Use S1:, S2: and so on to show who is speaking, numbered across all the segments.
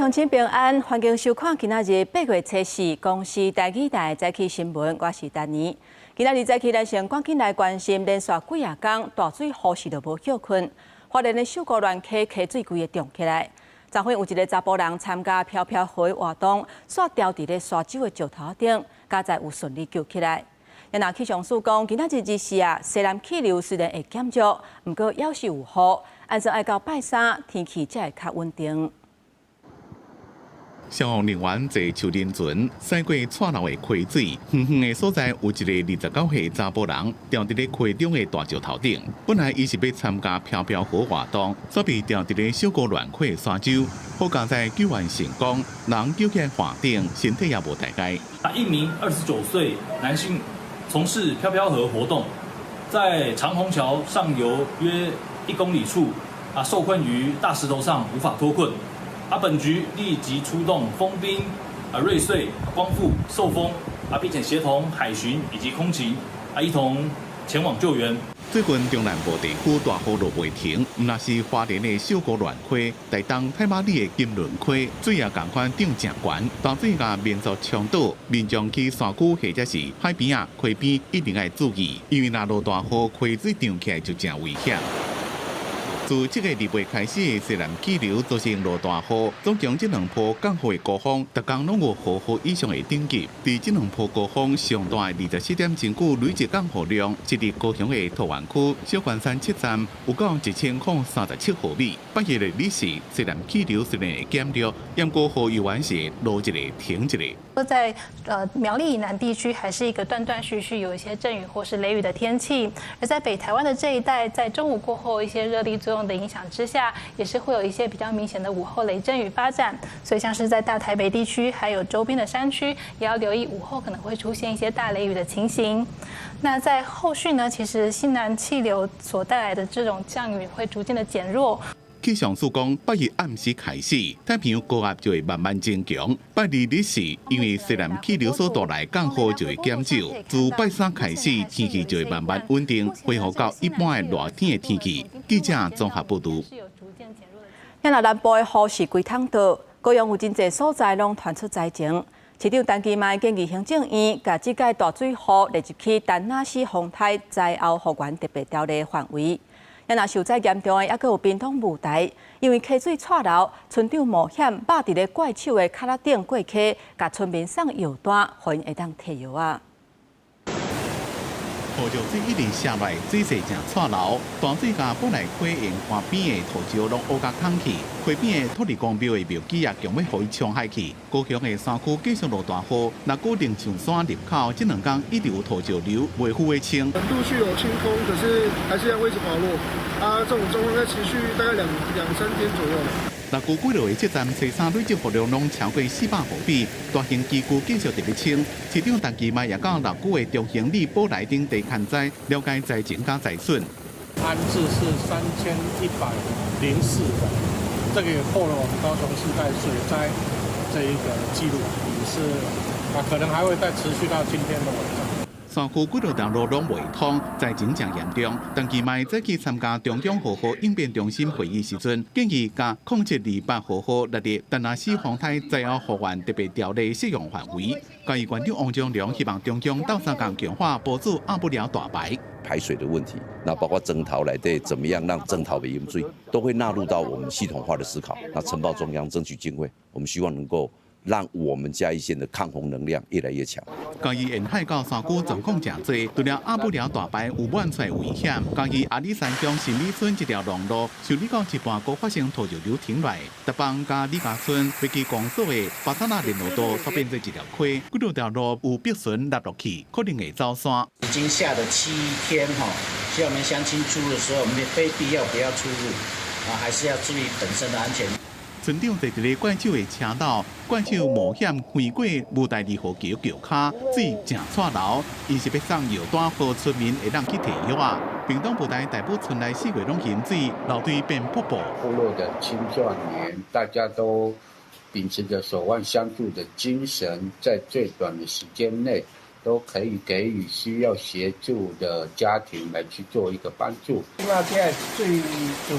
S1: 鄉親平安，歡迎收看今仔日8月初四公視台語台早起新聞，我是丹妮。今仔日早起，咱先趕緊來關心，連續幾仔工大水雨勢都無歇睏，花蓮的秀姑巒溪溪水規个漲起來。昨昏有一个查埔人參加飄飄河活動，煞牢佇咧沙洲的石頭頂，佳哉有順利救起來。若氣象署講，今仔日日時啊，西南氣流雖然會減弱，毋過猶是有雨，按算愛到拜三天氣才會較穩定。
S2: 消防人員坐樹林船，駛過掣流的溪水，遠遠的所在有一个29歲查埔人，牢佇咧溪中的大石頭頂。本來伊是欲參加飄飄河活動，煞被牢佇咧秀姑巒溪沙洲，好佳哉救援成功，人救起來岸頂，身體也無大礙。
S3: 一名29歲男性從事飄飄河活動，在長虹橋上游約1公里處啊，受困於大石頭上，無法脫困。啊！本局立即出動豐濱、啊瑞穗、光復、壽豐啊，並且協同海巡以及空勤啊，一同前往救援。
S2: 最近中南部地區大雨落袂停，毋但是花蓮的秀姑巒溪、台東太麻里的金崙溪，水也仝款漲誠懸。大水共民宿衝倒，民眾去山區或者是海邊仔、溪邊一定愛注意，因為若落大雨，溪水漲起來就誠危險。自這个禮拜開始，西南氣流造成落大雨，總共這兩波降雨的高峰，逐工攏有毫雨以上的等級。佇這兩波高峰上大的24點鐘久累計降雨量，是佇高雄的桃園區小關山七站有到1037毫米。拜一的日時，西南氣流雖然會減弱，毋過雨猶原是落一个停一个。
S4: 在苗栗以南地區，還是一個斷斷續續有一些陣雨或是雷雨的天氣；而在北台灣的這一帶，在中午過後一些熱力作用的影響之下，也是會有一些比較明顯的午後雷陣雨發展。所以像是在大台北地區，還有周邊的山區，也要留意午後可能會出現一些大雷雨的情形。那在後續呢，其實西南氣流所帶來的這種降雨會逐漸的減弱。
S2: 氣象署講，拜一暗時開始，太平洋高壓就會慢慢增強。拜二日時，因為西南氣流所帶來降雨就會減少。自拜三開始，天氣就會慢慢穩定，恢復到一般的熱天的天氣。記者綜合報導。
S1: 今南部的雨勢規桶倒，高雄有真濟所在攏傳出災情。市長陳其邁建議行政院共這屆大水雨列入去田納西風颱災後復原特別條例範圍。若受災嚴重的，猶閣有屏東霧台，因為溪水掣流，村長冒險踅佇咧怪手的跤仔頂過溪，共村民送藥單，予𪜶會當提藥仔。
S2: 土石水一直下來，水勢誠掣流，大水共寶來溪沿岸邊的土石攏烏共空去，溪邊的土地公廟的廟基也強欲予伊沖海去。高雄的山區繼續落大雨，若閣靈象山入口，這兩工一直有土石流，袂赴會清。
S5: 陸續有清空，可是還是要一直滑落。啊，這種狀況在持續大概兩三天左右。
S2: 六區幾落個這站初三累積雨量攏超過400毫米，大型機具繼續佇咧清。市長陳其邁也到六區的中興里、寶來等地勘災，了解災情佮災損。
S6: 安置是3104人，這個也破了我們高雄市在水災這一個紀錄，也是啊，可能還會再持續到今天的晚上。
S2: 山區幾落條路攏袂通，災情誠嚴重。陳其邁早起參加中央豪雨應變中心會議時陣，建議共0728豪雨列入田納西風颱災後復原特別條例適用範圍。嘉義縣長王章龍希望中央鬥相共強化補助鴨母寮大排
S7: 排水的問題，那包括增桃來對，怎麼樣讓增桃袂淹水，都會納入到我們系統化的思考。那呈報中央爭取經費，我們希望能夠讓我們嘉義縣的抗洪能量越來越強。
S2: 嘉義沿海到山區狀況誠濟，除了鴨母寮大排有滿出危險，嘉義阿里山鄉新里村這條農路修理到一半，閣發生土石流停來。達邦佮李家村飛機公所的巴沙那聯絡道，煞變做一條溪，幾落條路有白船落落去，可能會走山。
S8: 已經下了7天哈，希望我們鄉親出入的時候，非必要不要出入，啊，還是要注意本身的安全。
S2: 村長坐佇咧怪手的車斗，怪手冒險橫過霧台二號橋橋跤，水誠掣流，伊是欲送藥單，予村民會當去提藥仔。屏東霧台大埔村內四月攏淹水，流水變瀑布。
S9: 部落的青壯年，大家都秉持著守望相助的精神，在最短的時間內，都可以給予需要協助的家庭來去做一個幫助。
S10: 這擺這水自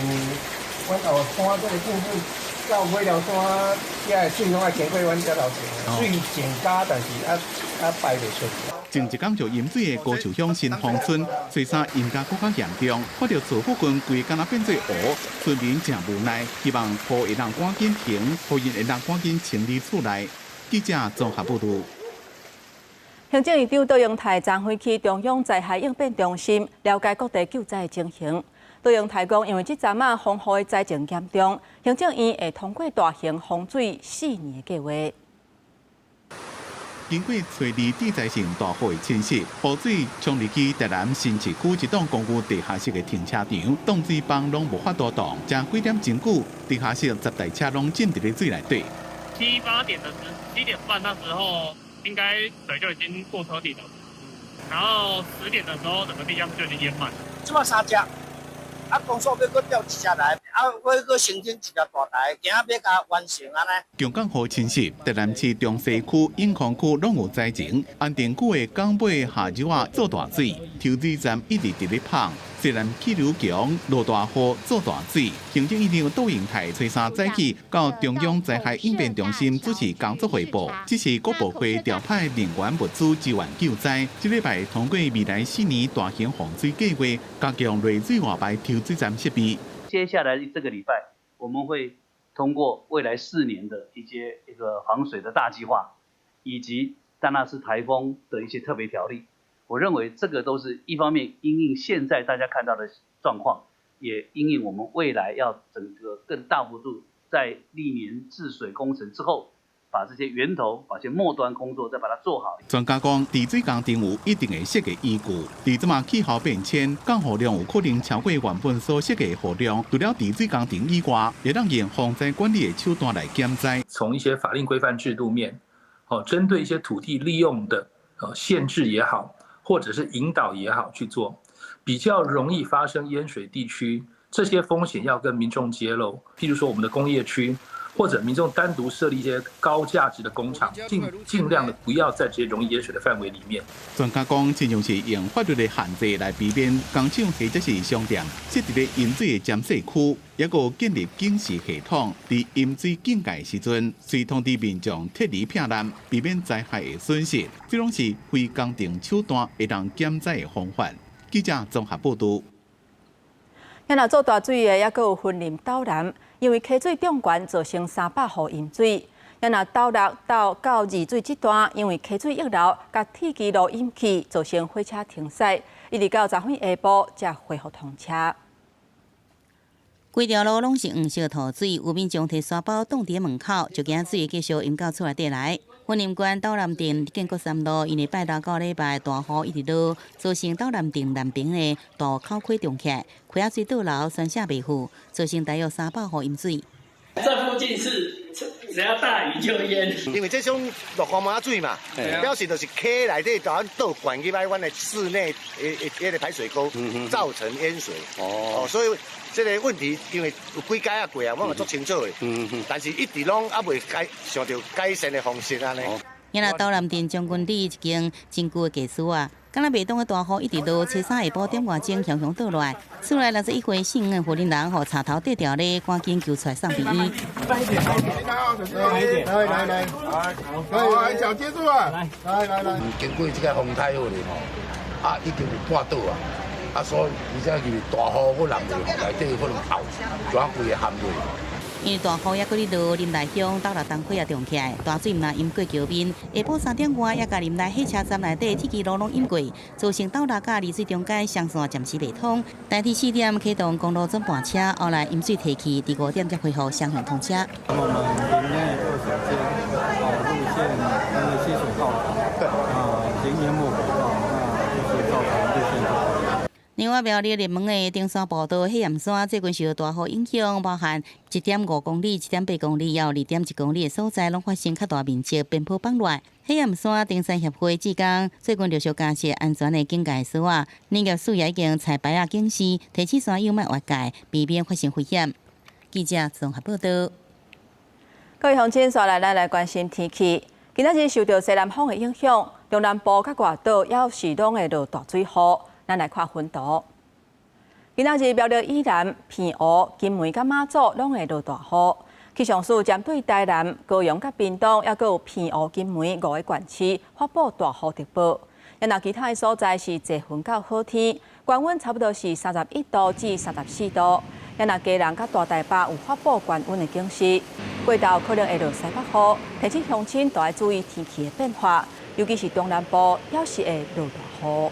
S10: 阮後山這个部分。到尾寮山，遐水攏愛經過阮遮頭前，水增加，但是排袂出。
S2: 前一工就淹水的高樹鄉新豐村，水沙淹甲閣較嚴重，看著厝附近規敢若變做湖，村民誠無奈，希望雨會當趕緊停，予𪜶會當趕緊清理厝內。記者綜合報導。
S1: 行政院長卓榮泰昨昏去中央災害應變中心了解各地救災的情形。卓榮泰講，因為這陣仔風雨的災情嚴重，行政院會通過大型防水4年的計劃。
S2: 經過初二地災性大雨的侵襲，雨水沖入去台南新市區一棟公寓地下室的停車場，擋水枋攏無法度擋，才幾點鐘久，地下室10台車攏浸佇咧水內底。
S11: 七八點的時，7點半那時候，應該水就已經過車頂了。然後10點的時候，整個地下室就已經淹滿。
S12: 這馬三隻，啊，公所欲閣調一隻來，啊，欲閣申請一個大台，今仔欲共完成按呢。
S2: 強降雨侵襲，台南市中西區、永康區攏有災情，安定區的港尾下晝仔做大水，抽水站一直佇咧噴。西南氣流強，落大雨做大水。行政院長杜榮泰初三早起到中央災害應變中心主持工作匯報，指示各部會調派人員物資支援救災。這禮拜通過未來4年大型防水計劃，加強濾水外排抽水站設備。
S13: 接下來這個禮拜，我們會通過未來4年的一些一個防水的大計劃，以及丹娜絲颱風的一些特別條例。我認為這個都是一方面因應現在大家看到的狀況，也因應我們未來要整個更大幅度在歷年治水工程之後，把這些源頭、把這些末端工作再把它做好。
S2: 專家講，治水工程有一定的設計依據。佇這馬氣候變遷，降雨量有可能超過原本所設計的雨量。除了治水工程以外，會當用防災管理的手段來減災。
S14: 從一些法令規範制度面，哦，針對一些土地利用的限制也好，或者是引導也好去做，比較容易發生淹水地區，這些風險要跟民眾揭露。譬如說我們的工業區，或者民眾單獨設立一些高價值的工廠，盡量的不要在這些容易淹水的範圍裡面。
S2: 專家講，親像是用法律的限制來避免工廠或者是商店設佇咧淹水的尖勢區，抑閣建立警示系統，佇淹水警戒時陣，隨通知民眾撤離避難，避免災害的損失。這攏是非工程手段會當減災的方法。記者綜合報導。
S1: 若做大水的，抑閣有雲林斗南，因為溪水漲懸，造成300戶淹水。若斗六到二水這段，因為溪水溢流，共鐵支路淹去，造成火車停駛，一直到昨昏下晡才恢復通車。
S15: 規條路攏是黃色塗水，有民眾提沙包擋佇門口，就驚水會繼續淹到厝內底來。雲林縣斗南鎮建國三路，因為拜六到禮拜大雨一直落，造成斗南鎮南邊的大口溪漲起來，溪仔水倒流，宣洩袂赴，造成大約300戶淹水。
S16: 這附近是只要大雨就淹，
S17: 因為這種落雨馬水嘛，表示就是溪內底就倒灌入來阮的室內的彼个排水溝，造成淹水。哦，所以這個問題因為有幾改仔過啊，我嘛足清楚的。但是一直攏猶未解想著改善的方式按呢。
S15: 若斗南鎮將軍里一間真舊的家私啊，敢若袂擋的大雨一直落，初三下晡點外鐘雄雄倒落來，厝內61歲姓吳的婦人人，予柴頭綴牢咧，趕緊救出來送病院。
S5: 來來來，來，腳接住啊！來來來。
S18: 經過這個風太好咧吼，啊已經有半倒啊，啊所以而且是大雨閣落落，內底可能泡，全規个陷落。
S15: 因為大雨抑閣咧落，林內鄉斗六東溪也漲起來，大水毋但淹過橋面，下晡3點外也共林內火車站內底鐵支路攏淹過，造成斗六佮二水中間雙線暫時袂通。代替4點啟動公路轉盤車，後來淹水退去，佇5點才恢復雙向通車。
S19: 我們林內20間路線因為溪水暴漲，啊，已經淹沒軌道，那就是造成路線不通。
S15: 另外，苗栗熱門的登山步道火焰山最近受大雨影響，包含1.5公里、1.8公里，抑有2.1公里的所在，攏發生較大面積邊坡崩落。火焰山登山協會志工最近陸續加設安全的警戒索仔，林業署也已經採牌仔警示，提醒山友莫越界，避免發生危險。記者綜合報道。
S1: 各位鄉親，紲來咱來關心天氣。今仔日受著西南風的影響，中南部佮外島猶是攏會落大水雨。咱來看雲圖。今仔日苗栗以南、澎湖、金門佮馬祖攏會落大雨。氣象署針對台南、高雄佮屏東，抑閣有澎湖、金門五个縣市發布大雨特報。若其他的所在是濟雲到好天，高溫差不多是31度至34度。若基隆佮大台北有發布高溫的警示，過晝可能會落西北雨，提醒鄉親都愛注意天氣的變化，尤其是中南部，猶是會落大雨。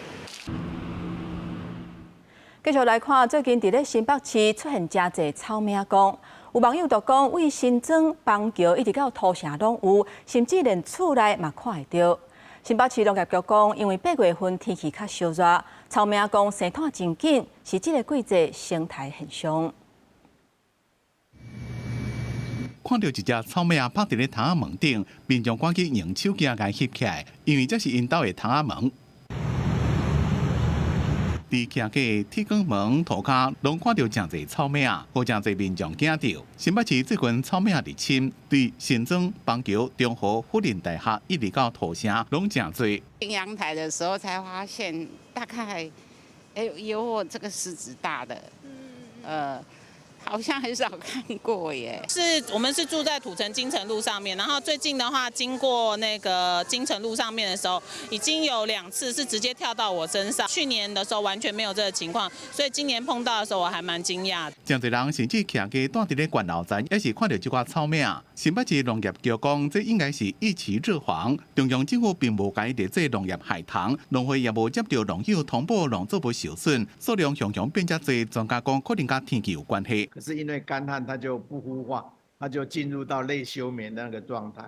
S1: 繼續來看，最近佇咧新北市出現誠濟草嶺公，有網友就講，對新莊、板橋一直到土城攏有，甚至連厝內嘛看會著。新北市農業局講，因為8月份天氣較燒熱，草嶺公生湠真緊，是這个季節生態現象。
S2: 看著一隻草嶺趴佇咧窗仔門頂，民眾趕緊用手機共翕起來，因為這是𪜶兜的窗仔門。佇徛街鐵捲門塗跤，攏看著誠濟草嶺，予誠濟民眾驚著。新北市最近草嶺入侵，對新莊、板橋、中和、輔仁大學一直到土城，攏誠濟。
S20: 進陽台的時候才發現，大概有我這個食指大的，好像很少看過耶。
S21: 是我們是住在土城金城路上面，然後最近的話，經過那個金城路上面的時候，已經有兩次是直接跳到我身上。去年的時候完全沒有這個情況，所以今年碰到的時候我還蠻驚訝。
S2: 誠濟人甚至徛街蹛佇咧懸樓層，也是看著這寡草嶺。新北市農業局講，這應該是一期熱防，中央政府並無共伊列做農業害蟲，農會也無接著農友通報農作物受損，數量雄雄變遮濟，專家講可能佮天氣有關係。
S22: 可是因為乾旱，它就不孵化，它就進入到類休眠的那個狀態。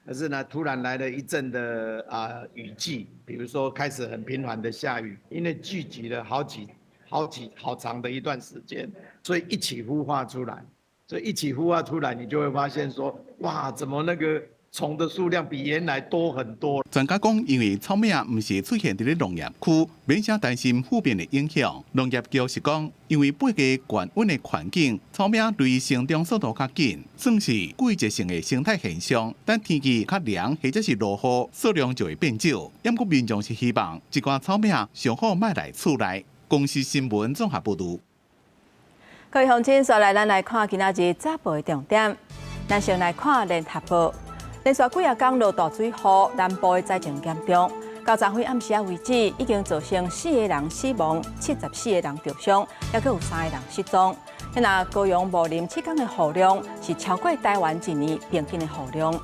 S22: 可是呢，突然來了一陣的雨季，比如說開始很頻繁的下雨，因為聚集了好幾好幾好長的一段時間，所以一起孵化出來。所以一起孵化出來，你就會發現說，哇，怎麼那個蟲的數量比原來多很多。
S2: 專家講，因為草嶺毋是出現佇咧農業區，免啥擔心負面的影響。農業局是講，因為八月高溫的環境，草嶺類成長速度較緊，算是季節性的生態現象。等天氣較涼或者是落雨，數量就會變少。毋過民眾是希望這寡草嶺上好莫來厝內。公視新聞綜合報導。
S1: 各位鄉親，接來咱來看今仔日早報的重點。咱先來看聯合報，連續幾仔工落大水雨，南部的災情嚴重。到昨昏暗時仔為止，已經造成四个人死亡，74个人著傷，抑閣有三个人失蹤。若高雄武林7工的雨量是超過台灣一年平均的雨量。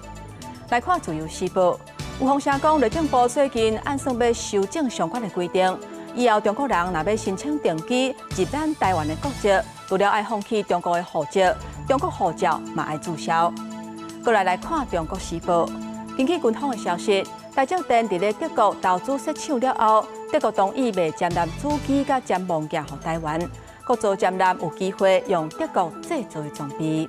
S1: 來看自由時報，有風聲講，內政部最近按算欲修正相關的規定，以後中國人若欲申請定居入咱台灣的國籍，除了愛放棄中國的戶籍，中國護照嘛愛註銷。過來來看《中國時報》，根據軍方的消息，台積電佇咧德國投資設廠了後，德國同意賣潛艦主機佮潛望鏡予台灣，國造潛艦有機會用德國製造的裝備。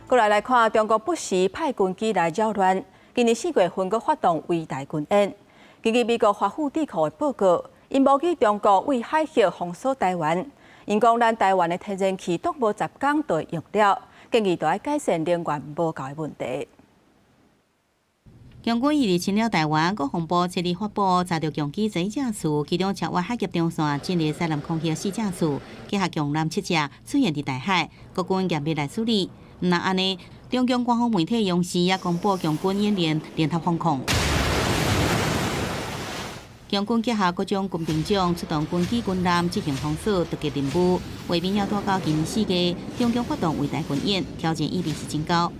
S1: 過來來看，中國不時派軍機來擾亂，今年4月份閣發動圍台軍演。根據美國華府智庫的報告，𪜶模擬中國對海峽封鎖台灣，𪜶講咱台灣的天然氣擋無10工就會用了，建議著愛改善能源無夠的問題。
S15: 共軍入侵了台灣，國防部七日發布查著共機11架次，其中超越海峽中線進入西南空域四架次，結合共艦七隻出現佇台海，國軍嚴密來處理。毋但按呢，中共官方媒體央視也公布共軍演練聯合防空。共軍結合各種軍兵種出動軍機軍艦執行封鎖突擊任務，畫面也帶到今年4月，中共發動圍台軍演，挑戰意味是真高。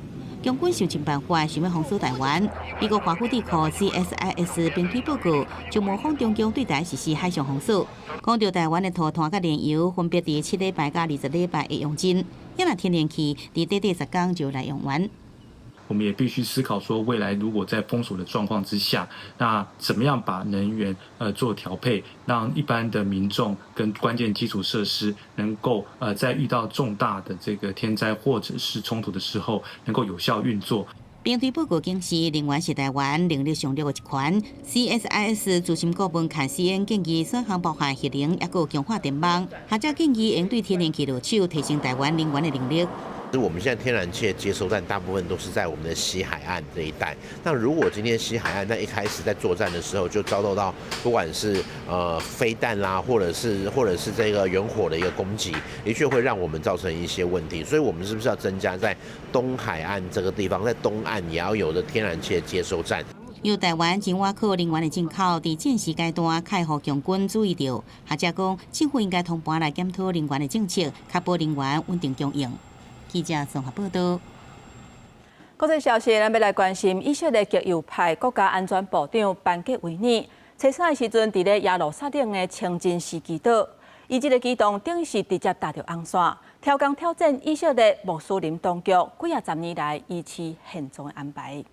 S15: 共軍想盡辦法想欲封鎖台灣。美國華府智庫 CSIS 兵推報告就模仿中共對台實施海上封鎖，講著台灣的塗炭佮燃油分別佇7禮拜佮20禮拜會用盡，若天然氣佇短短10工就來用完。
S23: 我們也必須思考說，未來如果在封鎖的狀況之下，那怎麼樣把能源做調配，讓一般的民眾跟關鍵基礎設施能夠在遇到重大的這個天災或者是衝突的時候，能夠有效運作。
S15: 兵推報告顯示，能源是台灣能力上弱的一環。CSIS 資深顧問坎斯恩建議選項包含核能，抑閣強化電網，學者建議應對天然氣落手，提升台灣能源的能力。
S3: 我們現在天然氣的接收站大部分都是在我們的西海岸這一帶。那如果今天西海岸在一開始在作戰的時候就遭到到不管是飛彈啦，或者是這個遠火的一個攻擊，的確會讓我們造成一些問題。所以，我們是不是要增加在東海岸這個地方，在東岸也要有的天然氣的接收站？
S15: 由台灣真倚靠能源的進口，佇戰時階段較會予共軍注意著。學者講，政府應該通盤來檢討能源的政策，確保能源穩定供應。記者綜合報道。
S1: 國際消息，咱欲來關心以色列極右派國家安全部長班格維爾，初三的時陣，佇咧耶路撒冷的清真寺祈禱，伊這个舉動等於是直接踏著紅線，刁工挑戰以色列穆斯林當局幾仔十年來維持現狀的安排。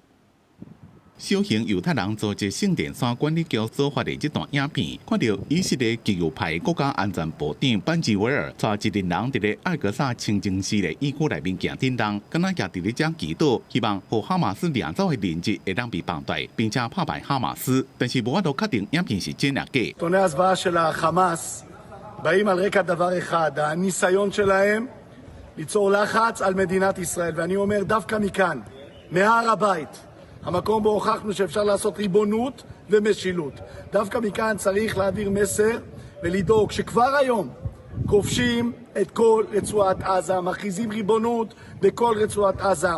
S2: 小型猶太人組織聖殿山管理局所發的這段影片，看著以色列極右派國家安全部長班吉維爾帶一群人佇咧艾格薩清真寺的院區內面行振動，敢若徛佇咧遮祈禱，希望予哈馬斯掠走的人質會當被放綴，並且拍敗哈馬斯。但是無法度確定影片是真抑假。
S5: סרטוני הזוועה של החמאס באים על רקע דבר אחד, הניסיון שלהם ליצור לחץ על מדינת ישראל. ואני אומר דווקא מכאן, מהר הבית, המקום בו הוכחנו שאפשר לעשות ריבונות ומשילות. דווקא מכאן צריך להעביר מסר ולדאוג שכבר היום כובשים את כל רצועת עזה, מכריזים ריבונות בכל רצועת עזה,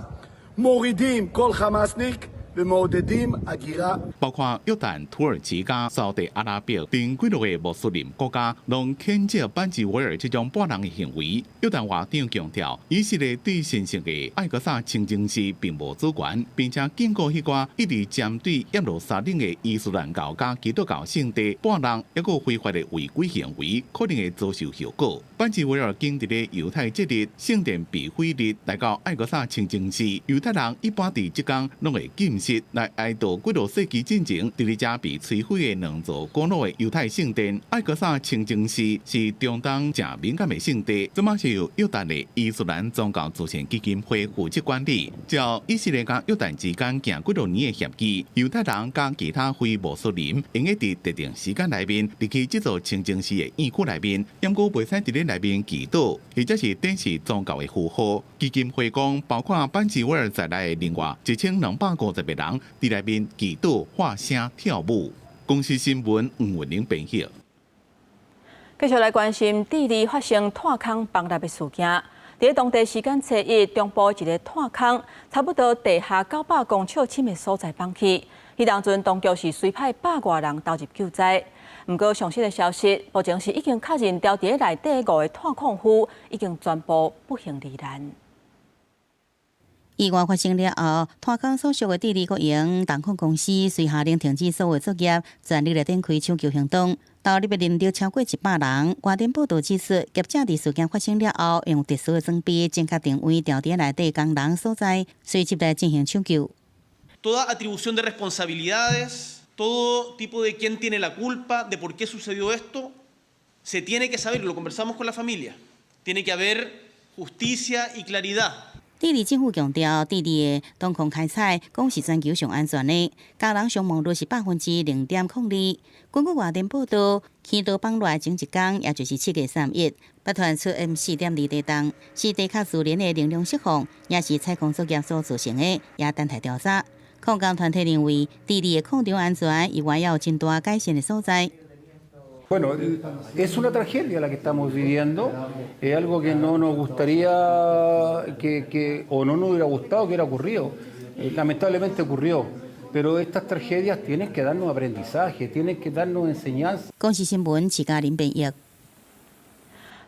S5: מורידים כל חמאסניק ומעודדים הגירה.
S2: 包括約旦、土耳其佮沙特阿拉伯等幾落个穆斯林國家，攏譴責班吉維爾這種叛人的行為。約旦外長強調，以色列對神聖的艾格薩清真寺並無主權，並且警告彼寡一直針對耶路撒冷的伊斯蘭教佮基督教聖地叛人，抑閣非法的違規行為，可能會遭受後果。班吉維爾今佇咧猶太節日聖殿被毀日來到艾格薩清真寺，猶太人一般佇這工攏會禁食來哀悼幾落世紀進前佇咧遮被摧毀的兩座古老的猶太聖殿。艾格薩清真寺是中東誠敏感的聖地，這馬是由約旦的伊斯蘭宗教慈善基金會負責管理。照以色列佮約旦之間行幾落年的協議，猶太人佮其他非穆斯林會用佇特定時間內面入去這座清真寺的院區內面，毋過袂使佇咧內面祈禱，或者是展示宗教的符號。基金會講，包括班吉維爾在內的另外1250個人佇內面祈禱、發聲、跳舞。公視新聞黃文玲編譯。
S1: 繼續來關心智利發生炭礦崩塌的事件。佇當地時間初一，中部一个炭礦差不多地下900公尺深的所在崩去。彼當陣當局是隨派百外人投入救災。毋過上新的消息，目前是已經確認牢佇內底五个炭礦夫已經全部不幸罹難。
S15: 意外發生了後，炭礦所屬的智利國營銅礦公司隨下令停止所有作業，全力來展開搶救行動。投入的人力超過100人。外電報道指出，業者佇事件發生了後，用特殊的裝備精確定位牢佇內底工人所在，隨即來進行搶救。
S4: Toda atribución de responsabilidades, todo tipo de quién tiene la culpa, de por qué sucedió esto, se tiene que saber, lo conversamos con la familia. Tiene que haber justicia y claridad.
S15: 智利政府強調，智利的銅礦開採講是全球上安全的，工人傷亡率是0.02%。根據外電報道，坑道崩落前一工，也就是7月31，不傳出 M4.2地動，是地殼自然的能量釋放，也是採礦作業所造成的，也等待調查。礦工團體認為，智利的礦場安全猶原有真大改善的所在。
S6: Bueno, es una tragedia la que estamos viviendo, es algo que no nos gustaría que, o no nos hubiera gustado que hubiera ocurrido. Lamentablemente ocurrió, pero estas tragedias tienen que darnos aprendizaje, tienen que darnos enseñanza.
S15: 公視新聞，徐嘉玲編譯。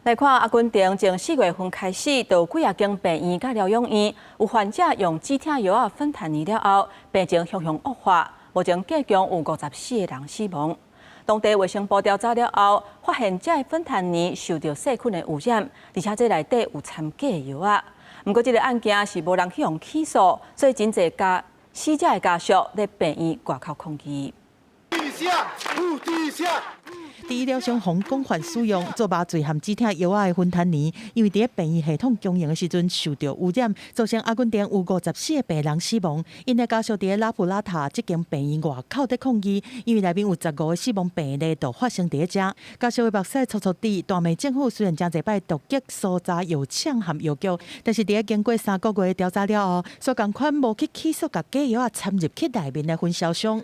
S1: 來看阿根廷，從4月份開始，就有幾仔間病院佮療養院有患者用止疼藥仔芬太尼了後，病情向向惡化，目前計共有54個人死亡。當地衛生部調查了後，發現這个芬太尼受著細菌的污染，而且這內底有摻假藥仔。毋過這个案件是無人去予起訴，所以真濟家死者的家屬佇病院外口抗議。
S7: 佇醫療上予廣泛使用做麻醉和止疼藥仔的芬坦尼，因為佇咧病院系統供應的時陣受著污染，造成阿根廷有54個病人死亡。𪜶的家屬佇咧拉普拉塔這間病院外口佇抗議，因為內面有15個死亡病例都發生佇咧遮。家屬的目屎粗粗滴，大罵政府雖然誠濟擺突擊搜查藥廠和藥局，但是佇咧經過3個月的調查了後，煞仝款無去起訴共假藥仔摻入去內面的分銷商。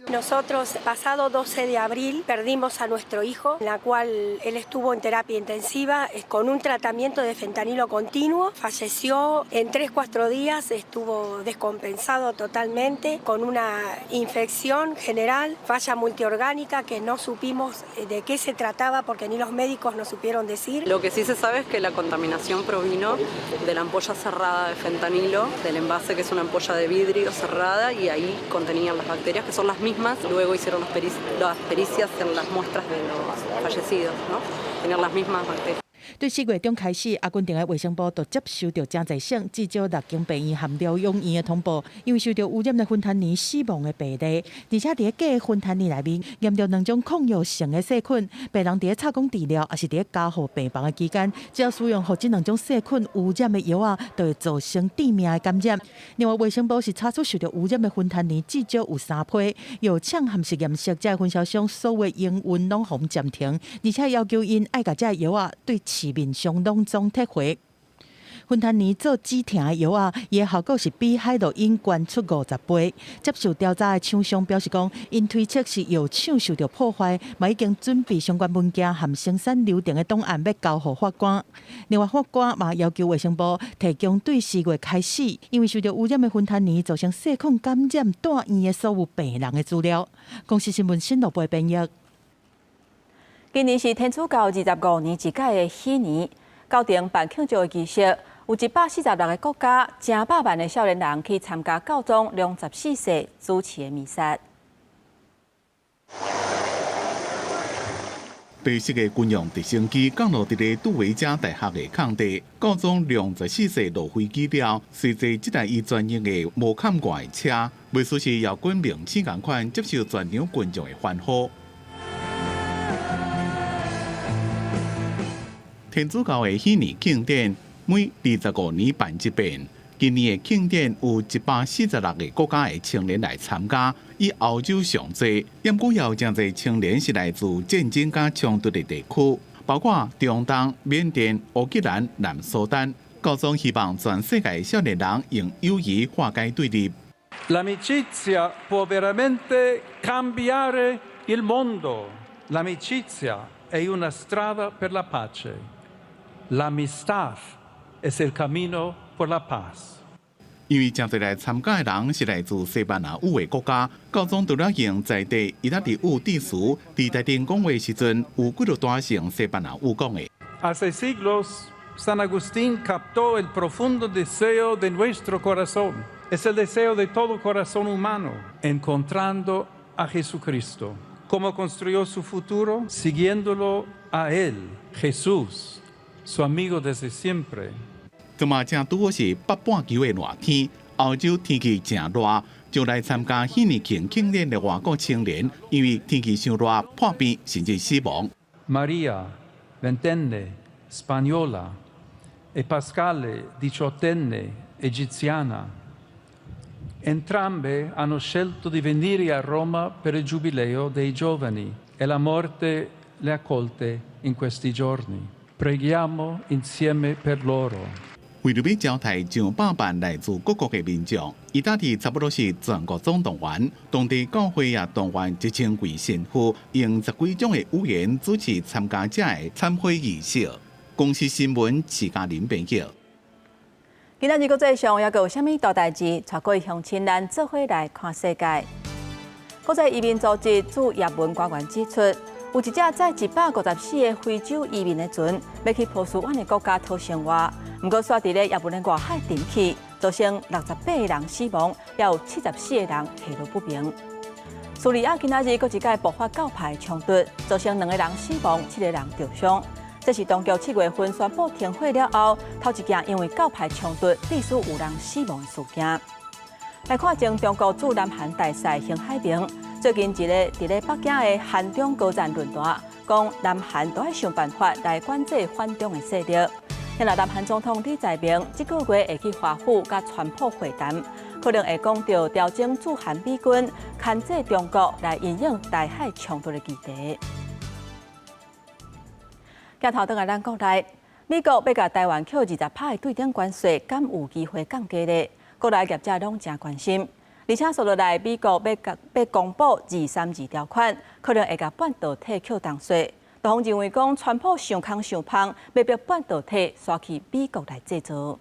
S8: Nosotros pasado 12 de abril perdimos a nuestro hijo, en la cual él estuvo en terapia intensiva con un tratamiento de fentanilo continuo. Falleció en 3, 4 días, estuvo descompensado totalmente con una infección general, falla multiorgánica que no supimos de qué se trataba porque ni los médicos nos supieron decir.
S9: Lo que sí se sabe es que la contaminación provino de la ampolla cerrada de fentanilo, del envase que es una ampolla de vidrio cerrada y ahí contenían las bacterias que son las mismas. Luego hicieron las pericias en las muestras de los fallecidos, ¿no? Tenían las mismas bacterias.
S7: 對4月中開始，阿根廷的衛生部就接收著誠濟省至少六間病院和療養院的通報，因為受著污染的芬坦尼死亡的病例，而且佇咧假芬坦尼內面驗著兩種抗藥性的細菌，病人佇咧插管治療，抑是佇咧加護病房的期間，只要使用予這兩種細菌污染的藥仔，就會造成致命的感染。另外，衛生部是查出受著污染的芬坦尼至少有三批，藥廠和實驗室這分銷商所有營運攏予暫停，而且要求𪜶愛共這藥仔對市面上攏總撤回。芬坦尼做止疼的藥仔，伊的效果是比海洛因懸出50倍。接受調查的廠商表示講，𪜶推測是藥廠受著破壞，嘛已經準備相關文件和生產流程的檔案欲交予法官。另外，法官嘛要求衛生部提供對4月開始，因為受著污染的芬坦尼造成細菌感染住院的所有病人的資料。公視新聞新羅播編譯。
S1: 今年是天主教25年一屆的禧年，教廷辦慶祝的儀式，有146個國家，成百萬的少年人去參加教宗良十四世主持的彌撒。
S2: 白色的軍用直升機降落佇咧杜維加大學的空地，教宗良十四世落飛機了，隨坐這台伊專用的無崁蓋的車，袂輸是搖滾明星仝款接受全場觀眾的歡呼。天主教的禧年慶典每25年辦一遍，今年的慶典有146個國家的青年來參加，以歐洲上濟，毋過也有誠濟青年是來自戰爭佮衝突的地區，包括中東、緬甸、烏克蘭、南蘇丹。教宗希望全世界少年人用友誼化解對立。
S24: L'amicizia può veramente cambiare il mondo. L'amicizia è una strada per la pace. L'amistad es el camino por la paz.
S2: 因為誠濟來參加的人是來自西班牙語的國家，教宗除了用在地意大利語致辭，佇台頂講話時陣有幾落段用西班牙語講的。
S24: Hace siglos, San Agustín captó el profundo deseo de nuestro corazón. Es el deseo de todo corazón humano, encontrando a Jesucristo. ¿Cómo construyó su futuro? Siguiéndolo a él, Jesús, su amigo desde siempre.
S2: 這馬正拄好是北半球的熱天，歐洲天氣誠熱，就來參加禧年慶慶典的外國青年，因為天氣傷熱，破病甚至死亡。
S24: María, ventenne, spagnola, e Pascale, diciottenne, egiziana. Entrambe hanno scelto di venire a Roma per il giubileo dei giovani e la morte le ha colte in questi giorni. Preghiamo insieme per loro.
S2: 為著欲招待上百萬來自各國的民眾，意大利差不多是全國總動員，當地教會也動員1000位神父，用十幾種的語言主持參加者的懺悔儀式。公視新聞徐嘉玲編譯。
S1: 今仔日國際上猶閣有啥物大代誌？帶各位鄉親咱做伙來看世界。國際移民組織駐也門官員指出，有一隻載154個非洲移民的船，欲去波斯灣的國家討生活，毋過煞佇咧也門的外海沉去，造成68個人死亡，也有74個人下落不明。敘利亞今仔日閣一擺爆發教派衝突，造成兩個人死亡，七個人著傷。這是當局7月份宣布停火了後，頭一件因為教派衝突致使有人死亡的事件。來看前中國駐南韓大使邢海明，最近一个佇咧北京的韓中高層論壇，講南韓都愛想辦法來管制反中的勢力。現在南韓總統李在明這個月會去華府佮川普會談，可能會講著調整駐韓美軍、牽制中國來因應台海衝突的議題。鏡頭轉來咱國內，美國欲共台灣扣20%的對等關稅，敢有機會降低咧？國內業者攏誠關心。而且紲落來，美國欲公布232條款，可能會共半導體扣重稅。多方認為講，川普傷空傷芳，欲逼半導體徙去美國來製造。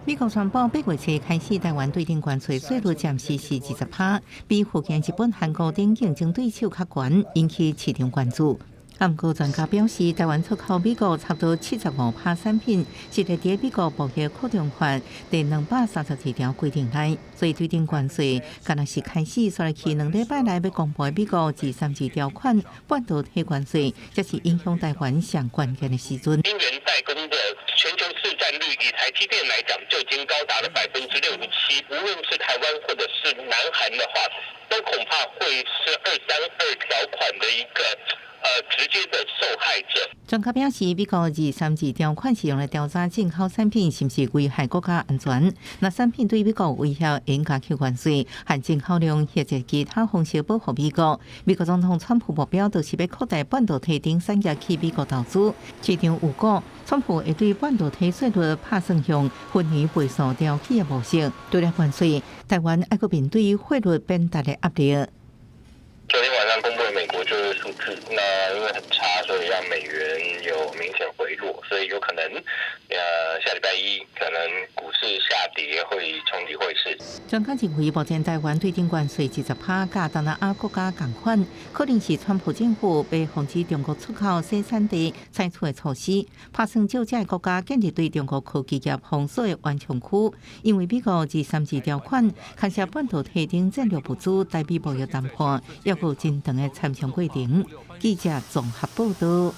S10: 美國宣布8月初開始，台灣對等關稅稅率暫時是20%，比附近日本、韓國等競爭對手較懸，引起市場關注。毋過專家表示，台灣出口美國差不多75%產品，是佇佇美國貿易擴張法第232條規定內，所以對等關稅敢若是開始，紲落去2禮拜內欲公布美國232條款半導體關稅，才是影響台灣上關鍵的時陣。
S11: 晶圓代工的全球市佔率，以台積電來講，就已經高達了67%。無論是台灣或者是南韓的話，都恐怕會是232條款的一個直接的受害者。
S10: 專家表示，美國232條款是用來調查進口產品是毋是危害國家安全。若產品對美國威脅，應該扣關稅，限進口量或者其他方式保護美國。美國總統川普目標就是欲擴大半導體等產業去美國投資。市場預估，川普會對半導體稅率拍算向分年賠數調起的模式。除了關稅，台灣猶閣面對匯率貶值的壓力。
S11: 昨天晚上公布的美國就業數據，那因為很差，所以讓美元有明顯回落，所以有可能，下禮拜一可能股市下跌會衝擊匯市。
S10: 專家認為，目前台灣對等關稅20%，佮東南亞國家仝款，可能是川普政府欲防止中國出口生產地採取的措施，拍算藉這个國家建立對中國科技業封鎖的緩衝區。因為美國232條款牽涉半導體等戰略物資，台美貿易談判猶閣有真長的參商過程。記者綜合報道。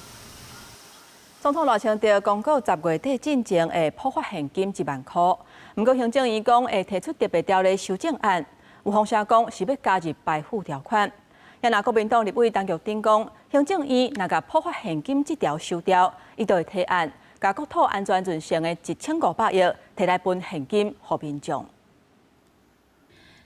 S1: 總統賴清德公告10月底進前會普發現金1萬箍，毋過行政院講會提出特別條例修正案，有風聲講是欲加入排富條款。若國民黨立委陳玉珍講，行政院若共普發現金這條修掉，伊就會提案，共國土安全潤剩的1500億提來分現金予民眾。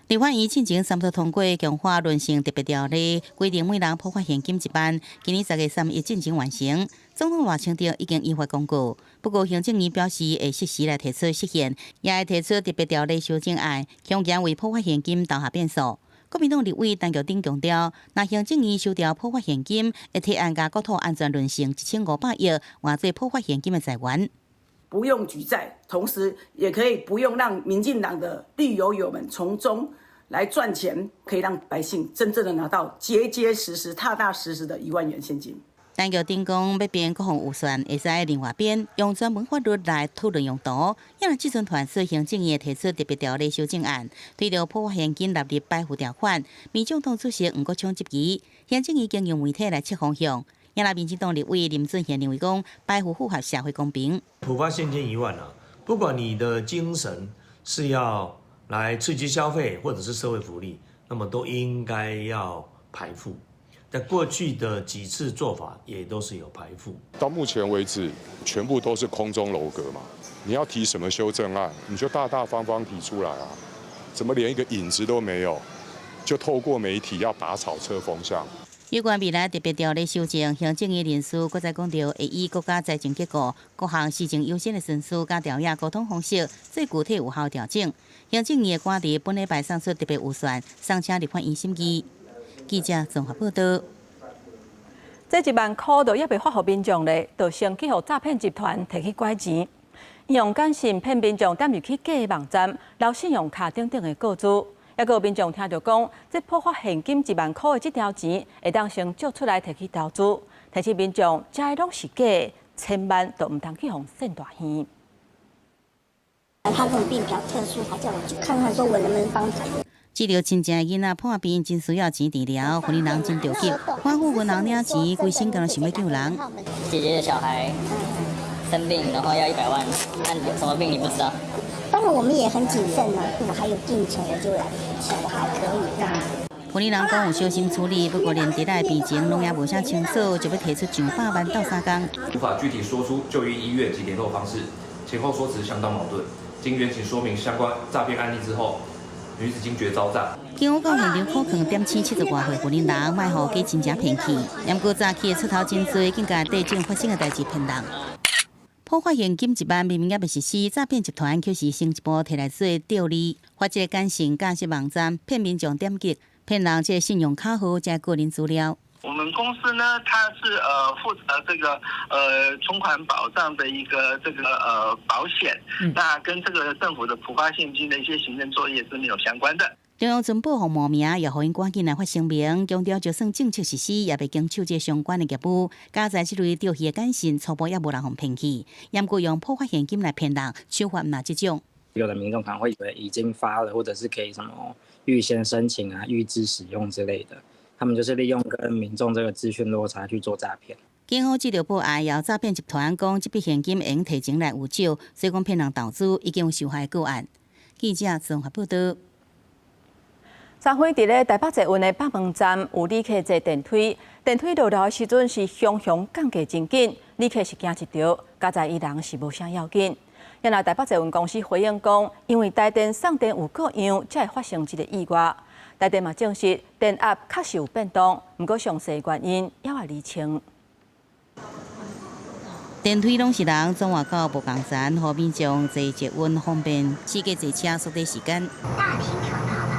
S15: 立法院進前三讀通過強化潤剩特別條例，規定每人普發現金1萬。今年10月31進前完成。總統賴清德已經依法公告，不過行政院表示會適時來提出釋憲，也會提出特別條例修正案，恐驚為普發現金投下變數。國民黨立委陳菊珍強調，若行政院修掉普發現金，會提案共國土安全潤剩1500億換做普發現金的財源。
S12: 不用舉債，同時也可以不用讓民進黨的綠油油們從中來賺錢，可以讓百姓真正的拿到結結實實、踏踏實實的1萬元現金。
S15: 陳菊珍講，欲編國防預算，會使另外編，用專門法律來討論用途。因為這陣傳出行政院提出特別條例修正案，推著普發現金納入排富條款。民眾黨主席黃國昌質疑，行政院經由媒體來切方向。也那民進黨立委林俊賢認為講，排富符合社會公平。
S13: 普發現金1萬啊，不管你的精神是要來刺激消費，或者是社會福利，那麼都應該要排富。在過去的幾次做法也都是有排富。
S25: 到目前為止，全部都是空中樓閣嘛。你要提什麼修正案，你就大大方方提出來啊。怎麼連一個影子都沒有，就透過媒體要打草測風向？
S15: 有關未來特別條例修正，行政院人事閣再講著，會以國家財政結構、各項施政優先的順序，佮調整溝通方式，做具體有效調整。行政院會趕佇本禮拜送出特別預算，送請立法院審議。記者綜合報道。
S1: 這1萬箍都猶未發予民眾咧，就先去予詐騙集團提去拐錢，用簡訊騙民眾點入去假網站，撈信用卡等等的個資。猶閣有民眾聽著講，這普發現金1萬箍的這條錢，會當先借出來提去投資。提醒民眾，這攏是假，千萬都毋通去予騙大耳。
S26: 他這種病比較特殊，他叫我去看看，說我能不能幫他。
S15: 治療親情的囡仔破病，真需要錢治療，予人真著急。反覆銀行領錢，規身敢若想欲救人。
S27: 姐姐的小孩生病，然後要100萬，那有什麼病你不知道？
S26: 當然我們也很謹慎啊，我還有定存，我就來，我還可以這樣子。
S15: 婦人人講有小心處理，不過連佇咧病情攏猶無啥清楚，就欲提出上百萬鬥相共。
S14: 無法具體說出就醫醫院及聯絡方式，前後說辭相當矛盾。經員警說明相關詐騙案例之後，女子驚覺遭詐。
S15: 警方到現場苦勸點醒70外歲婦人人，莫予假親情騙去。毋過詐欺的出頭真濟，更共短暫發生的代誌騙人。普發現金1萬明明猶未實施，詐騙集團卻是先一步提來做釣餌，發這個簡訊架設網站，騙民眾點擊，騙人這個信用卡號加個人資料。
S16: 我們公司呢，它是負責這個存款保障的一個這個保險，那跟這個政府的普發現金的一些行政作業是沒有相關的。
S15: 中央存保予冒名，也予𪜶趕緊來發聲明，強調就算政策實施，也袂經手這相關的業務。佳哉這類釣魚的簡訊，初步也無人予騙去。毋過用普發現金來騙人，手法毋若這種。
S17: 有的民眾可能會以為已經發了，或者是可以什麼預先申請啊、預支使用之類的，他們就是利用跟民眾這個資訊落差去做詐騙。
S15: 警方接到報案，由詐騙集團講這筆現金會用提前來預繳，所以講騙人投資已經有受害個案。記者綜合報道。
S1: 昨昏佇咧台北捷運的北門站有旅客坐電梯，電梯落樓的時陣是雄雄降價真緊，旅客是驚一著，佳哉伊人是無啥要緊。然後台北捷運公司回應講，因為台電送電有故障，才會發生這個意外。台電嘛證實電壓確實有變動，毋過詳細原因猶愛釐清。
S15: 電梯攏是人，總活到無仝層，予民眾坐捷運方便，四界坐車縮短時間。
S26: 大廳層到了。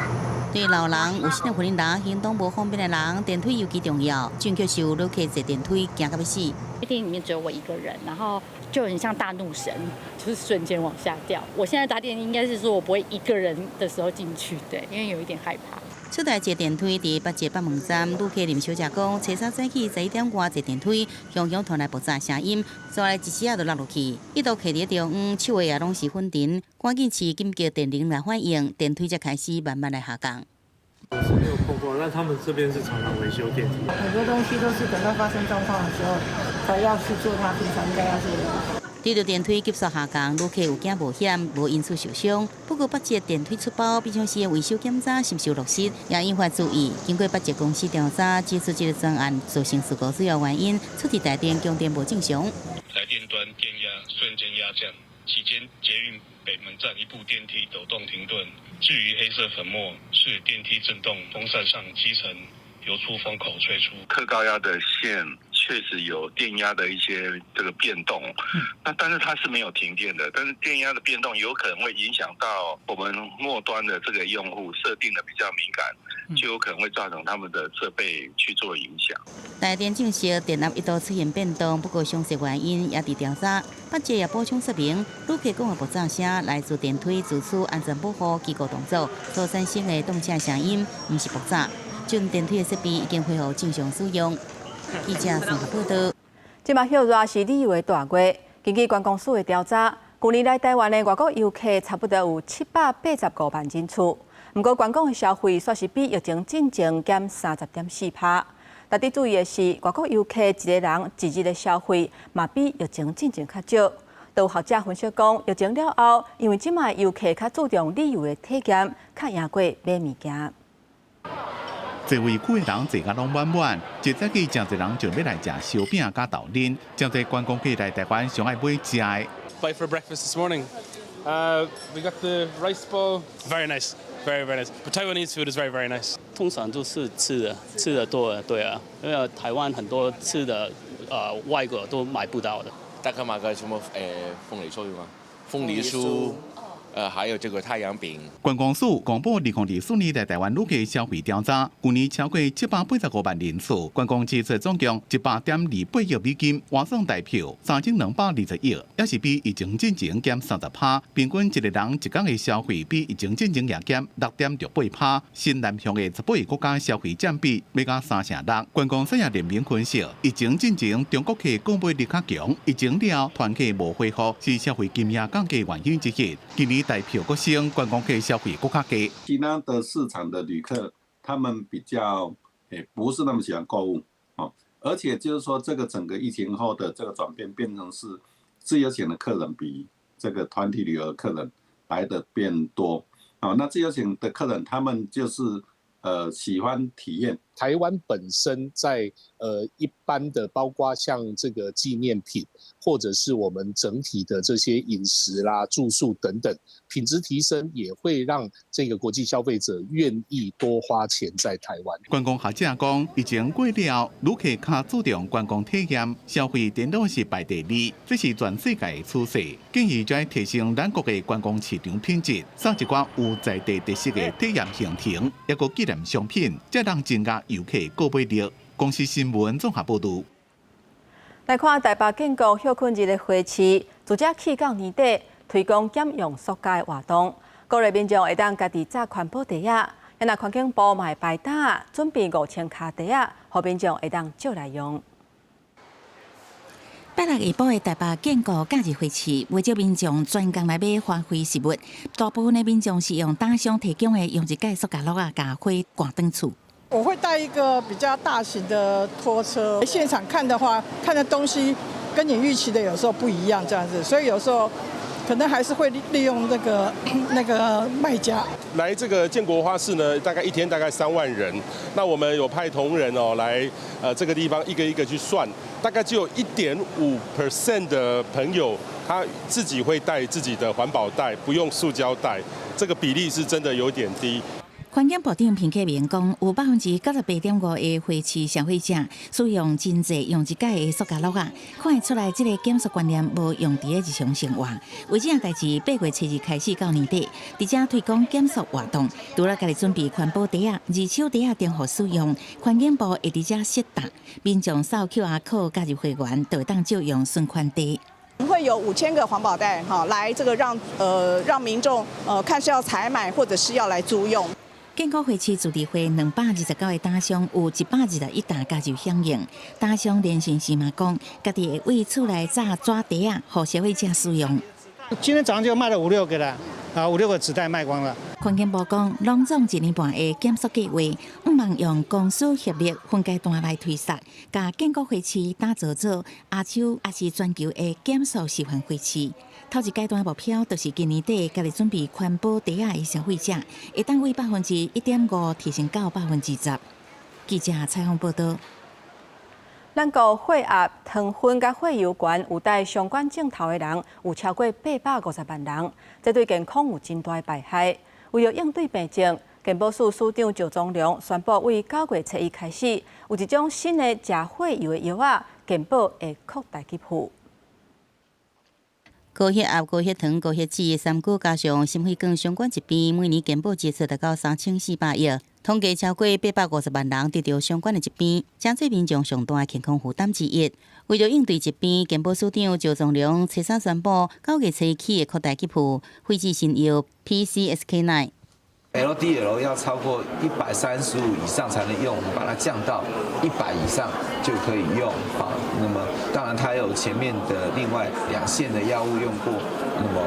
S15: 對老人、有身體困難、行動無方便的人，電梯尤其重要。正卻是有旅客坐電梯驚甲欲死。
S18: 電梯裡面只有我一個人，然後就很像大怒神，就是瞬間往下掉。我現在搭電梯應該是說我不會一個人的時候進去，對，因為有一點害怕。
S15: 出台坐電梯佇北捷北門站，旅客林小姐講，初三早起11點外坐電梯，雄雄傳來爆炸聲音，煞來一時仔就落落去，一度徛佇中央，手的也攏是粉塵，趕緊飼緊急電鈴來反應，電梯才開始慢慢來下降。
S19: 我是沒有碰過，但他們這邊是常常維修電梯。
S20: 很多東西都是等到發生狀況的時候，才要去做它平常應該要做的。
S15: 對著電梯急速下降，旅客有驚無險，無因此受傷。不過北捷電梯出包，平常時的維修檢查是毋是有落實，也引發注意。經過北捷公司調查，指出這個專案造成事故主要原因，出佇台電供電無正常。
S21: 台電端電壓瞬間壓降，期間捷運北門站一部電梯抖動停頓。至於黑色粉末，是電梯震動風扇上積層由出風口吹出。
S28: 特高壓的線確實有電壓的一些這個變動，那但是它是沒有停電的，但是電壓的變動有可能會影響到我們末端的這個用戶設定的比較敏感，就有可能會造成他們的設備去做影響。
S15: 台電證實電壓一度出現變動，不過詳細原因也佇調查。北捷也補充說明，旅客講的爆炸聲來自電梯自主安全保護機構動作所產生的動車聲音，毋是爆炸。這電梯的設備已經恢復正常使用。記者綜合報道。
S1: 這馬歇熱是旅遊的大月，根據觀光署的調查，舊年來台灣的外國遊客差不多有785萬人次。毋過觀光的消費煞是比疫情進前減30.4%。值得注意的是，外國遊客一個人一日的消費嘛比疫情進前較少。都有學者分析講，疫情了後，因為這馬遊客較注重旅遊的體驗，較贏過買物件。
S2: 座位區的人坐甲攏滿滿，一早起誠濟人就欲來食燒餅佮豆奶，誠濟觀光客來台灣上愛買食的。
S29: Bite for breakfast this morning. We got the rice ball. Very nice, very very nice. But Taiwanese food is very very nice.
S30: 通常都是吃的，吃的多了，對啊，因為台灣很多吃的，外國都買不到的。
S31: 大家買個什麼鳳梨酥嗎？鳳梨酥。還有這個太陽餅。
S2: 觀光署公布2024年來台灣旅客消費調查，舊年超過785萬人次，觀光支出總共100.28億美金，換算台票3220億，也是比疫情進前減30%。平均一個人一工的消費比疫情進前也減6.68%。新南向的18個國家消費佔比欲加3成6。觀光產業聯盟分析，疫情進前中國客購買力較強，疫情了團客無恢復，是消費金額降低原因之一。今年台票閣升，觀光客消費閣較低。
S32: 其他的市場的旅客，他們比較不是那麼喜歡購物，哦，而且就是說，這個整個疫情後的這個轉變，變成是自由行的客人比這個團體旅遊的客人來的變多，啊，那自由行的客人，他們就是喜歡體驗。
S3: 台灣本身在一般的，包括像這個紀念品，或者是我們整體的這些飲食啦、住宿等等，品質提升，也會讓這個國際消費者願意多花錢在台灣。
S2: 觀光學者講，疫情過了，旅客較注重觀光體驗，消費顛倒是排第二，這是全世界的趨勢。建議再提升咱國的觀光市場品質，送一寡有在地特色的體驗行程，抑閣紀念商品，才能增加遊客購買力。公視新聞綜合報導。
S1: 來看台北建國歇睏日的花市，自這起到年底推廣減用塑膠的活動，鼓勵民眾會當家己紮環保袋仔。若環境部嘛會排擔，準備5000跤袋仔，予民眾會當借來用。
S15: 拜六下晡的台北建國假日花市，袂少民眾專工來買花卉食物。大部分的民眾是用擔商提供的用一改塑膠簍仔，共花掛轉厝。
S20: 我會帶一個比較大型的拖車，現場看的話，看的東西跟你預期的有時候不一樣，這樣子，所以有時候可能還是會利用那個賣家。
S21: 來這個建國花市呢，大概一天大概3萬人，那我們有派同仁哦來，這個地方一個一個去算，大概只有1.5% 的朋友他自己會帶自己的環保袋，不用塑膠袋，這個比例是真的有點低。
S15: 環境部長彭克明講，有98.5%的花市消費者使用真濟用一改的塑膠簍仔，看會出來這個減塑觀念無用佇咧日常生活。為這項代誌，8月7日開始到年底，佇遮推廣減塑活動，除了家己準備環保袋仔、二手袋仔重複使用，環境部會佇遮設檔，民眾掃 QR code 加入會員，就會當借用循環袋。
S4: 會有5000個環保袋，哈，來這個讓民眾看是要採買或者是要來租用。
S15: 建國花市自治會229個擔商，有121擔加入響應。擔商連線時嘛講，家己會為厝內紮紙袋仔，予消費者使用。
S5: 今天早上就賣了五六個啦，啊，五六個紙袋賣光了。
S15: 環境部講，攏總一年半的減塑計劃，向望用公私協力分階段來推實，共建國花市打造做亞洲抑是全球的減塑示範花市。頭一階段目標就是今年底家己準備環保袋仔的消費者，會當為1.5%提升到10%。記者採訪報導。
S1: 咱國血壓、糖分佮血油懸有帶相關症頭的人有超過850萬人，這對健康有真大的敗害。為著應對病症，健保署署長趙宗龍宣布，為9月7日開始，有一種新的食血油的藥仔，健保會擴大給付。
S15: 高血壓、高血糖、高血脂三高加上心血管相關疾病，每年健保支出達到3400億，統計超過850萬人得著相關的疾病，成做民眾上大的健康負擔之一。為著應對疾病，健保署長趙宗龍初三宣布，9月7日起會擴大給付血脂新藥 PCSK9。
S6: LDL 要超過135以上才能用，我們把它降到100以上就可以用。好，那麼當然它有前面的另外兩線的藥物用過，那麼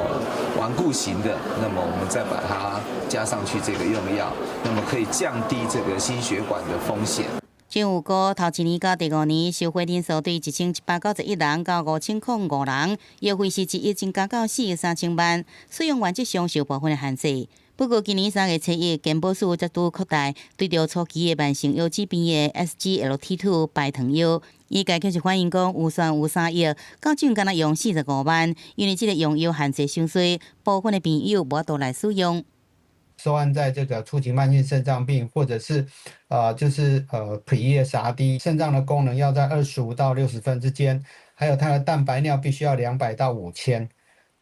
S6: 頑固型的，那麼我們再把它加上去這個用藥，那麼可以降低這個心血管的風險。
S15: 政府估頭一年到第五年，受惠人數對1191人到5005人，藥費是1億增加到4億3000萬，使用原則上受部分的限制。不過今年3月7日，健保署再度擴大對著初期的慢性腰子病的 SGLT2 排糖藥，醫界卻是反映講預算有3億，到這敢若用45萬，因為這個用藥限制傷濟，部分的病友無法度來使用。
S7: 收案在這個初期慢性腎臟病，或者是，就是pre-ESRD，腎臟的功能要在25到60分之間，還有它的蛋白尿必須要200到5000。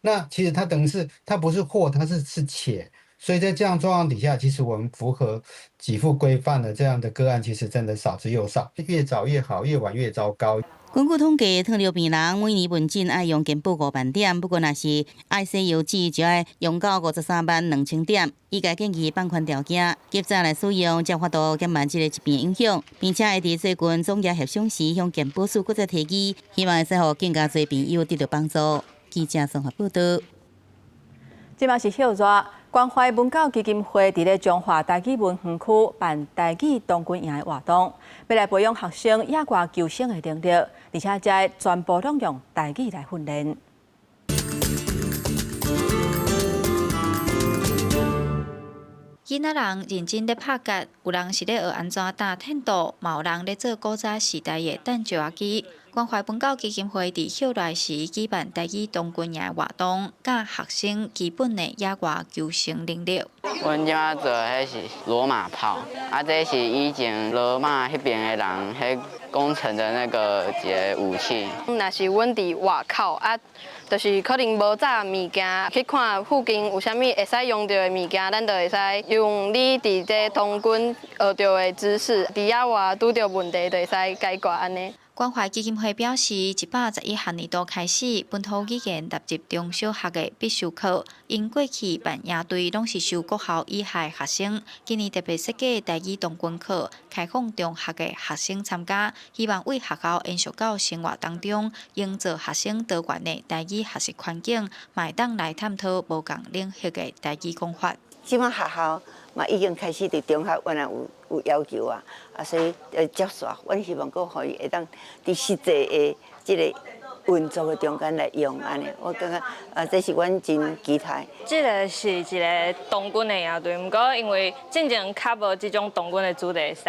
S7: 那其實它等於是它不是或，它是且。所以在這樣狀況底下，其實我們符合給付規範的這樣的個案，其實真的少之又少，越早越好，越晚越糟糕。
S15: 根據統計，糖尿病人每年門診愛用健保5萬點，不過若是愛洗腰子，就愛用到53萬2千點。醫界建議放寬條件，及早來使用，才有法度減慢這個疾病影響，並且會佇最近總額協商時向健保署閣再提議，希望會使予更加濟病友得著幫助。記者綜合報導。
S1: 這馬是歇熱，關懷文教基金會佇咧彰化台語文園區辦台語童軍營的活動，欲來培養學生野外求生的能力，而且這全部攏用台語來訓練。
S8: 囡仔人認真咧拍結，有人是咧學按怎打電動，嘛有人咧做古早時代的擲石仔機。關懷奮鬥基金會佇歇來時舉辦台語童軍營活動，教學生基本的野外求生能力。
S9: 阮這擺做的彼是羅馬炮，啊，這是以前羅馬彼邊的人彼攻城的那個一個武器。
S10: 若是阮佇外口啊，就是可能無紮物件，去看附近有啥物會使用著的物件，咱就會使用你佇這童軍學著的知識，佇野外拄著問題就會使解決按呢。
S8: 關懷基金會表示，111學年度開始，本土語言納入中小學的必修課。𪜶過去辦營隊攏是收國校以下的學生，今年特別設計台語童軍課，開放中學的學生參加，希望為學校延續到生活當中，營造學生多元的台語學習環境，嘛會當來探討無仝領域的台語講法。
S11: 這擺學校嘛已經開始佇中學原來有要求啊，啊所以接續，阮希望閣予伊會當佇實際的這個運作的中間來用按呢，我感覺啊，這是阮真期待。
S12: 這个是一个童軍的營隊，毋過因為進前較無這種童軍的主題，使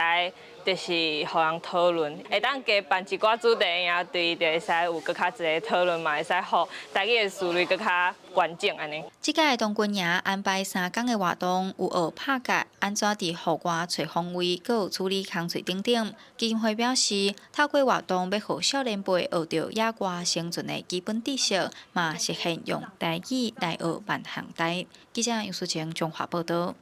S12: 就是予人討論，會當加辦一寡主題的營隊，就會使有閣較濟討論嘛，會使予台語的思維閣較完整按呢。
S8: 這屆童軍營安排3工的活動，有學拍結，按怎佇戶外揣方位，閣有處理空喙等等。基金會表示，透過活動欲予少年輩學著野外生存的基本知識，嘛實現用台語來學萬項代。記者楊淑晴綜合報導。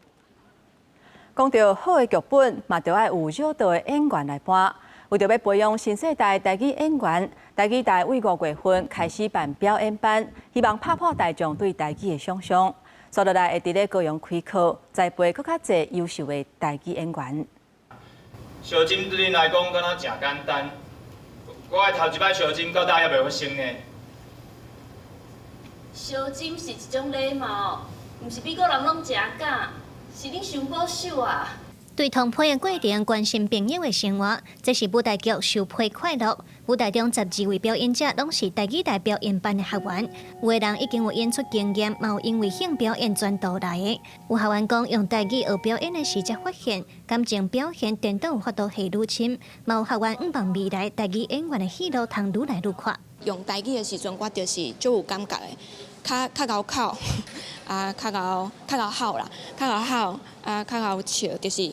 S1: 講著好的劇本，嘛著愛有料到的演員來搬。為著欲培養新世代台語演員，台語台對5月份開始辦表演班，希望拍破大眾對台語的想像。紲落來會佇咧高雄開課，栽培閣較濟優秀的台語演員。
S13: 相針對恁來講，敢若誠簡單。我的頭一擺相針到今猶未發生呢。
S14: 相針是一種禮貌，毋是美國人攏誠敢，是恁傷保守啊。
S22: 對同批的過程，關心朋友的生活，這是舞台劇《受批快樂》。舞台中12位表演者攏是台語台表演班的學員，有的人已經有演出經驗，嘛有因為興表演專途來的。有學員講，用台語學表演的時才發現，感情表現顛倒有法度下愈深。嘛有學員向望未來台語演員的戲路通愈來愈闊。
S23: 用台語的時陣，我就是足有感覺的，較較𠢕哭，啊，較𠢕較𠢕吼啦，較𠢕吼，啊，較𠢕笑，就是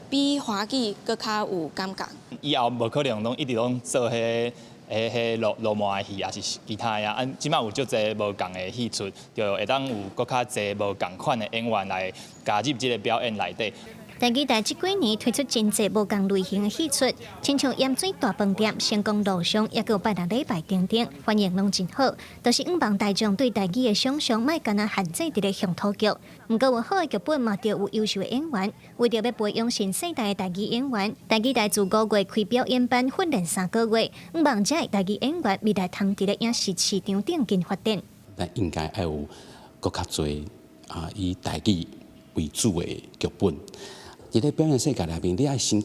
S23: 比華語閣較有感覺。
S24: 以後無可能攏一直攏做彼彼彼羅羅馬的戲，抑是其他的啊。啊，這擺有足濟無仝的戲出，就會當有閣較濟無仝款的演員來加入這个表演內底。
S22: 台語台這幾年推出真濟無仝類型的戲出，親像鹽水大飯店、成功路上，抑閣有拜六禮拜等等，反應攏真好。就是向望大眾對台語的想像，莫干焦限制佇咧鄉土劇。毋過有好的劇本，嘛著有優秀的演員。為著欲培養新世代的台語演員，台語台自5月開表演班訓練3個月，向望這的台語演員未來通佇咧影視市場頂緊發展。
S25: 咱應該愛有閣較濟啊，以台語為主的劇本。佇咧表演世界內面，你愛先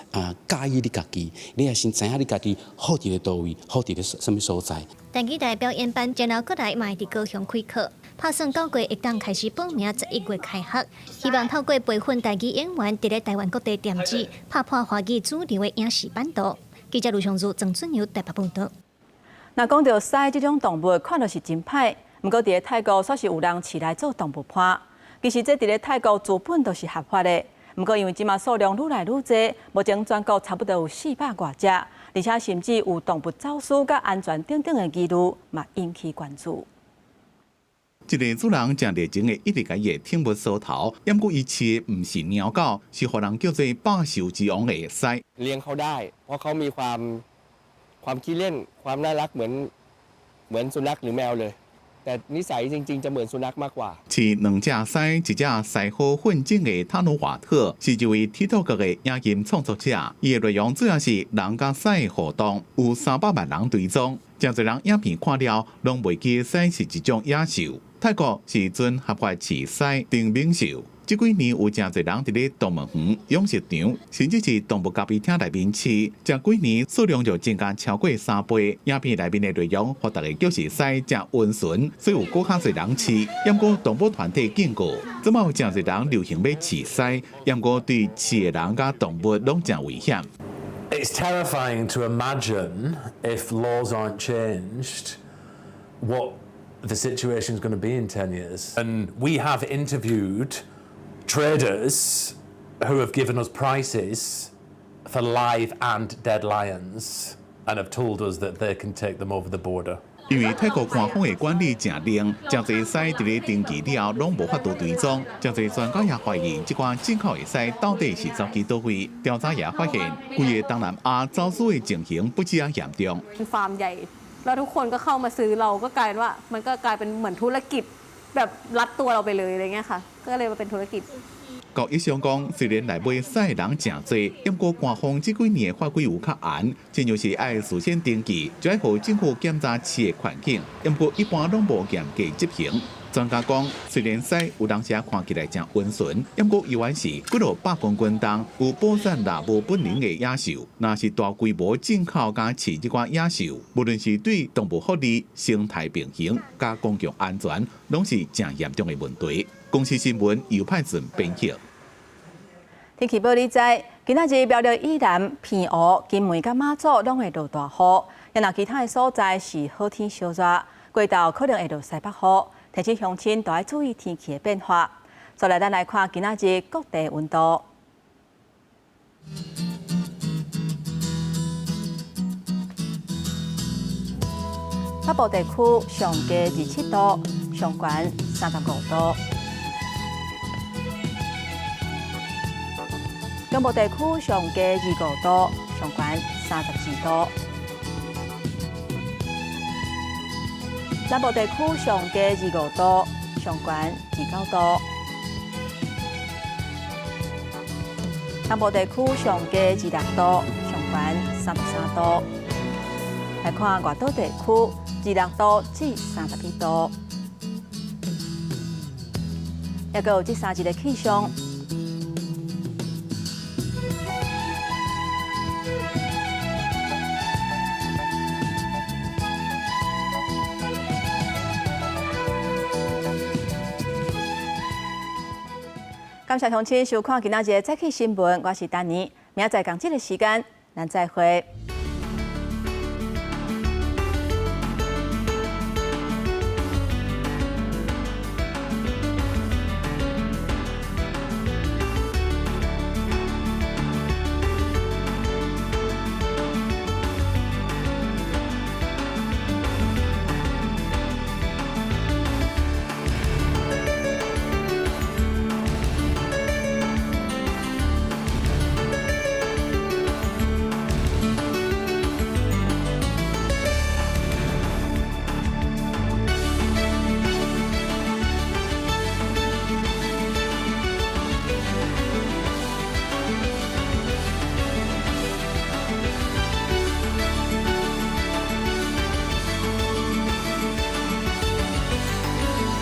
S25: 啊佮意你家己，你愛先知影你家己好佇咧佗位，好佇咧啥物所在。
S22: 台語台表演班，然後過來嘛會佇高雄開課，拍算9月會當開始報名，11月開學。希望透過培訓台語演員，佇咧台灣各地奠基，拍破華語主流的影視版圖。記者盧尚如、曾俊友台北報導。
S1: 若講著獅這種動物，看著是真歹，毋過佇咧泰國，煞是有人飼來做動物伴。其實這佇咧泰國資本都是合法的。毋過因為這馬數量愈來愈濟，目前全國差不多有400外隻，而且甚至有動物走私佮安全等等的疑慮，嘛引起關注。
S2: 一个主人誠熱情的一直共伊的寵物梳頭，毋過伊飼的毋是貓狗，是予人叫做百獸之王的獅。
S27: เลี้ยงเขาได้เพราะเขามีความขี้เล่นความน่ารักเหมือนสุนัขหรือแมวเลยแต่นิสัยจริงๆจะเหมือนสุนัขมากกว่า
S2: 飼兩隻獅，一隻獅虎混種的塔努瓦特，是一位 TikTok 的影音創作者。伊的內容主要是人佮獅的互動，有300萬人追蹤。誠濟人影片看了，攏袂記獅是一種野獸。泰國是準合法飼獅當猛獸。這幾年有誠濟人佇咧動物園、養殖場，甚至是動物咖啡廳內面飼，這幾年數量就增加超過3倍。影片內面的內容，予大家叫是獅誠溫順，所以有閣較濟人飼。毋過動保團體警告，這擺有誠濟人流行欲飼獅，毋過對飼的人佮動物攏誠危險。
S3: It's terrifying to imagine if laws aren't changed, what the situation is going to be in 10 years. And we have interviewed traders who have given us prices for live and dead lions and have told us that they can take them over the border.
S2: 因為泰國官方的管理誠冷，誠濟獅佇咧登記了後，攏無法度追蹤。誠濟專家也懷疑，這寡進口的獅到底是走去佗位？調查也發現，規个東南亞走私的情形不止遐嚴重。
S16: ฟาร์มใหญ่แล้วทุกคนก็เข้ามาซื้อเราก็กลายว่ามันก็กลายเป็นเหมือนธุรกิจแบบรัดตัวเราไปเลยอะไรเงี้ยค่ะก็เลยมาเป็นธุรกิจ
S2: 國醫上講，雖然來買獅的人誠濟，毋過官方這幾年的法規有較嚴，親像是愛事先登記，就愛予政府檢查飼的環境，毋過一般攏無嚴格執行。專家講，雖然獅有當時看起來誠溫順，毋過猶原是幾落百公斤重、有捕殺獵物本能的野獸。若是大規模進口佮飼這寡野獸，無論是對動物福利、生態平衡、佮公共安全，攏是誠嚴重的問題。公視新聞尤派順編輯。
S1: 天氣報你知，今仔日苗栗以南、澎湖、金門佮馬祖攏會落大雨，若其他的所在是好天燒熱，過晝可能會落西北雨。提醒鄉親都愛注意天氣的變化。再來，咱來看今仔日各地溫度。北部地區上低27度，上懸35度。中部地區上低25度，上懸34度。南部地區上低25度，上懸29度。東部地區上低26度，上懸33度。來看外島地區，26度至31度。猶閣有這三日的氣象。感謝鄉親收看今仔日的早起新聞，我是丹妮，明仔載仝這个時間，咱再會。